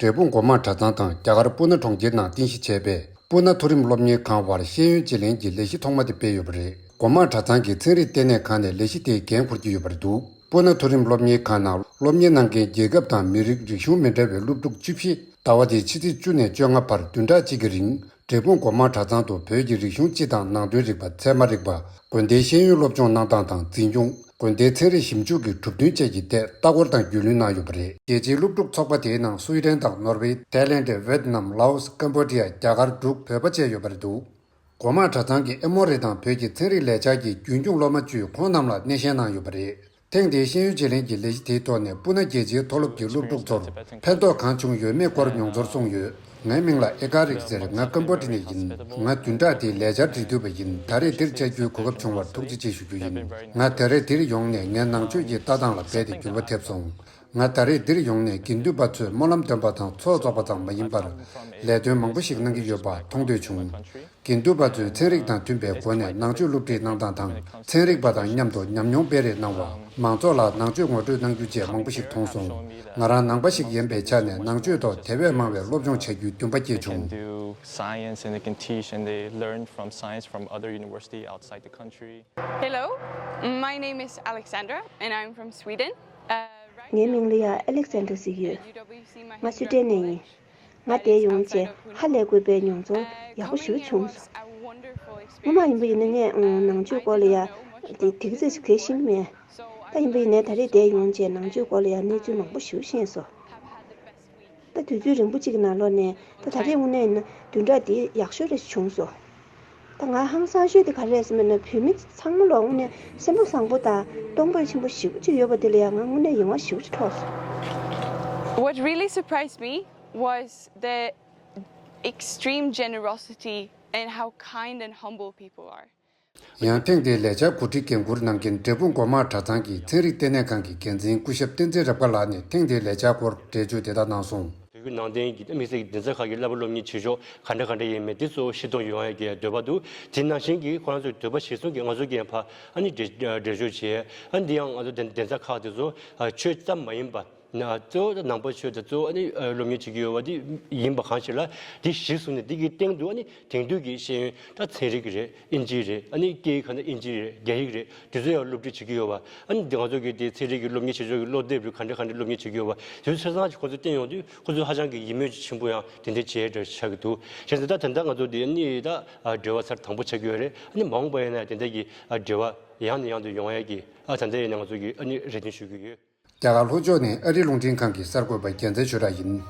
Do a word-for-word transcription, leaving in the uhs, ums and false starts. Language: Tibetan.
འབྲས་སྤུངས་སྒོ་མང་གྲྭ་ཚང་དང་རྒྱ་གར་སྤུ་ན་གྲོང་ཁྱེར་ནང་རྟེན་གཞི་བྱས་པའི་སྤུ་ན་མཐོ་རིམ་སློབ་གཉེར་ཁང་བར་ཤེས་ཡོན་བརྗེ་ལེན་གྱི་ལས་གཞི་ཐོག་མ་དེ་སྤེལ་ཡོད་པ་རེད། སྒོ་མང་གྲྭ་ཚང་གི་ཚན་རིག་ལྟེ་གནས་ཁང་ནས་ལས་གཞི་དེའི་འགན་འཁུར་གྱི་ཡོད་པ་རེད་འདུག་སྤུ་ན་མཐོ་རིམ་སློབ་གཉེར་ཁང་ནང་སློབ་གཉེར་གནང་མཁན་རྒྱལ་ཁབ་དང་མི་རིགས་རིག་གཞུང་མི་འདྲ་བའི་སློབ་ཕྲུག་བཅུ་བཞི། ཟླ་བ་འདིའི་ཕྱི་ཚེས་བཅུ་ནས་བཅོ་ལྔ་བར་བདུན་ཕྲག་གཅིག་གི་རིང་འབྲས་སྤུངས་སྒོ་མང་གྲྭ་ཚང་དུ་བོད་ཀྱི་རིག་གཞུང་སྤྱི་དང་ནང་དོན་རིག་པ། ཚད་མ་རིག་པ། དགོན་སྡེའི་ཤེས་ཡོན་སློབ་སྦྱོང་གནང་སྟངས་དང་འཛིན་སྐྱོང་། དགོན་སྡེའི་ཚན་རིག་ཞིབ་འཇུག་གི་གྲུབ་དོན་བཅས་ཀྱི་ཐད་ལྟ་སྐོར་དང་རྒྱུས་ལོན་གནང་ཡོད་པ་རེད། རྒྱལ་སྤྱིའི་སློབ་ཕྲུག་ཚོགས་པ་དེའི་ནང་སུའི་ཌེན་དང་ནོར་ཝེ། ཐའི་ལེན་ཌི། ཝེད་ནམ། ལའོ་སི། ཀམ་བྷོ་ཌི་ཡ། རྒྱ་གར། འབྲུག་བོད་པ་བཅས་ཡོད་པ་རེད་འདུག་སྒོ་མང་གྲྭ་ཚང་གི་ཨེ་མོ་རི་དང་བོད་ཀྱི་ཚན་རིག་ལས་འཆར་གྱི་རྒྱུན་སྐྱོང་སློབ་མ་བཅུས་ཁོང་རྣམས་ལ་སྣེ་ཤན་གནང་ཡོད་པ་རེད། ཐེངས་འདིའི་ཤེས་ཡོན་བརྗེ་ལེན་གྱི་ལས་གཞི་དེའི་ཐོག་ནས་སྤུ་ན་རྒྱལ་སྤྱིའི་མཐོ་སློབ་ཀྱི་སློབ་ཕྲུག་ཚོར་ཕན་ཐོགས་གང་བྱུང་ཡོད་མེད་སྐོར་མྱོང་ཚོར་གསུངས་ཡོད། ངའི་མིང་ལ་ཨེ་ཀ་རིག་ཟེར། ང་ཀམ་བྷོ་ཌི་ནས་ཡིན། ང་བདུན་ཕྲག་འདིའི་ལས་འཆར་བྲིས་ཐུབ་པ་ཡིན། ད་རེས་འདིར་བཅར་རྒྱུའི་གོ་སྐབས་བྱུང་བར་ཐུགས་རྗེ་ཆེ་ཞུ་རྒྱུ་ཡིན། ང་ད་རེས་འདིར་ཡོང་ནས་ངའི་ནང་ཆོས་ཀྱི་ལྟ་སྟངས་ལ་རྦད་དེ་འགྱུར་བ་ཐེབས་སོང་། ང་ད་རེས་འདིར་ཡོང་ནས་དགེ་འདུན་པ་ཚོས་སྨོན་ལམ་འདོན་པ་དང་ཚོགས་རྫོགས་པ་ཙམ་མ་ཡིན་པར། ལས་དོན་མང་པོ་ཞིག་གནང་གི་ཡོད་པ་མཐོང་འདོད་བྱུང་། དགེ་འདུན་པ་ཚོས་ཚན་རིག་དང་མཐུན་པའི་སྒོ་ནས་ནང་ཆོས་སློབ་ཁྲིད་གནང་སྟངས་དང་། ཚན་རིག་པ་དང་མཉམ་དུ་ཉམས་མྱོང་སྤེལ་རེས་གནང་བ། མང་ཚོགས་ལ་ནང་ཆོས་ངོ་སྤྲོད་གནང་རྒྱུ་བཅས་མང་པོ་ཞིག་མཐོང་སོང་། ང་རང་ནང་པ་ཞིག་ཡིན་པའི་ཆ་ནས་ནང་ཆོས་ཐོག་དེ་བས་མང་བའི་སློབ་སྦྱོང་བྱ་རྒྱུའི་འདུན་པ་སྐྱེས་བྱུང་། Do science and they can teach and they learn from science from other university outside the country. Hello, my name is Alexandra and I'm from Sweden. Uh, right ངའི་now, མིང་ལ་ཡ་ཨ་ལེག་སན་ཌར་ཟེར་གྱི་ཡོད། at U W C, my ང་སུའི་ཌེན་ནས་ཡིན། ང་འདིར་ཡོང་རྗེས་ཧ་ལས་དགོས་པའི་མྱོང་ཚོར་ཡག་པོ་ཞེ་པོ་བྱུང་སོང་། སྔོན་མ་ཡིན་པ་ཡིན་ན་ངས་ཨང་ནང་ཆོས་སྐོར་ལ་ཡ་དེ་དེ་ག་ཚོད་ཅིག་གལ་ཤེས་ཀྱི་མེད། ད་ཡིན་པ་ཡིན་ནའི་ད་རེས་འདིར་ཡོང་རྗེས་ནང་ཆོས་སྐོར་ལ་ཡ་གནས་ཚུལ་མང་པོ་ཞེ་པོ་ཤེས་སོང་། ད་དུས་ཚོད་རིང་པོ་གཅིག་གི་ནང་ལོགས་ནས་ད་ད་རེས་དངོས་གནས་ཡིན་ན་བདུན་ཕྲག་འདི་ཡག་ཤོས་རེ་བྱུང་སོང་། ད་ང་ཧང་སང་ཤོས་དེ་ག་རེ་རེད་ཟེར་མིན་ན་བོད་མི་ཚང་མ་ལོ་དངོས་གནས་སེམས་པ་བཟང་པོ་དང་གཏོང་ཕོད་ཆེན་པོ་ཞེ་པོ་ཅིག་ཡོད་པ་དེ་ལ་ཡང་ང་དངོས་གནས་ཡིད་དབང་ཞེ་པོ་ཅིག་འཕྲོག་སོང་། What really surprised me was the extreme generosity and how kind and humble people are. ཡང་ཐེངས་འདིའི་ལས་འཆར་གོ་སྒྲིག་འགན་འཁུར་གནང་མཁན་འབྲས་སྤུངས་སྒོ་མང་གྲྭ་ཚང་གི་ཚན་རིག་ལྟེ་གནས་ཁང་གི་འགན་འཛིན་སྐུ་ཞབས་བསྟན་འཛིན་རབ་དགའ་ལགས་ནས་ཐེངས་འདིའི་ལས་འཆར་སྐོར་འགྲེལ་བརྗོད་དེ་ལྟར་གནང་སོང་། བོད་ཀྱི་ནང་བསྟན་གྱི་དམིགས་བསལ་གྱི་གདན་ས་ཁག་གི་བསླབ་པ་སློབ་གཉེར་བྱེད་ཕྱོགས་ག་འདྲ་ག་འདྲ་ཡིན་མིན་དེ་ཚོ་ཤེས་རྟོགས་ཡོང་ཡ་གི་འདོད་པ་འདུག་དེ་ནང་བཞིན་གྱི་ཁོ་རང་ཚོའི་འདོད་པ་གཞིར་བཟུང་གིས་ང་ཚོ་གིས་ཕར་ཨ་ནི་འགྲེལ་འགྲེལ་བརྗོད་བྱས། ཨ་ནི་འདི་ཡང་ང་ཚོ་གདན་གདན་ས་ཁག་དེ་ཚོ་ཆོས་ཙམ་མ་ཡིན་པ། ན་གཙོ་བོ་ནང་པ་ཆོས་དང་གཙོ་བོ་ཨ་ནི་སློབ་གཉེར་བྱེད་ཀྱི་ཡོད་པ་འདི་ཡིན་པ་གང་ཞིག་ལ། འདི་གཞིར་བཟུང་ནས་འདི་གི་སྟེང་དུ་ཨ་ནི་དེང་དུས་ཀྱི་ཤེས་ཡོན་ད་ཚན་རིག་རེད། ཨིན་ཇི་རེད། ཨ་ནི་སྐད་ཡིག་གང་ལྟར་ཨིན་ཇི་རེད། རྒྱ་ཡིག་རེད། དེ་ཚོ་ཡང་སློབ་ཁྲིད་བྱེད་ཀྱི་ཡོད་པ། ཨ་ནི་འདི་ང་ཚོ་གི་དེ་ཚན་རིག་གི་སློབ་གཉེར་བྱེད་ཕྱོགས་ཀྱི་སློབ་དེབ་རེད། ག་འདྲ་ག་འདྲ་སློབ་གཉེར་བྱེད་ཀྱི་ཡོད་པ། དེ་ཚོ་ཆ་ཚང་ཞིག་ཁོ་ཚོ་བསྟན་ཡོང་དུས་ཁོ་ཚོ་ཧ་ཅང་གི་ཡིད་སྨོན་ཆེན་པོ་ཡང་དེ་འདྲ་བྱས་འདྲ་ཆགས་ཀྱི་འདུག་བྱས་ཙང་ད་ད་ལྟ་ང་ཚོ་འདི་ཨ་ནི་ད་འབྲེལ་བ་ཚར་དང་པོ་ཆགས་ཀྱི་ཡོད་རེད། ཨ་ནི་མ་འོངས་པ་ཡིན་ན་དེ་འདྲ་གི་འབྲེལ་བ་ཡང་ནས་ཡང་དུ་ཡོང་ཡ་གི་ཨ་ད་ལྟ་ཡིན་ན་ང་ཚོ་གི་ཨ་ནི་རེ་འདུན་ཞུ་གི་ཡོད། རྒྱ་གར་ལྷོ་ཕྱོགས་ནས་ཨ་རིའི་རླུང་འཕྲིན་ཁང་གི་གསར་འགོད་པ་རྒྱལ་མཚན་ཆོས་གྲགས་ཡིན།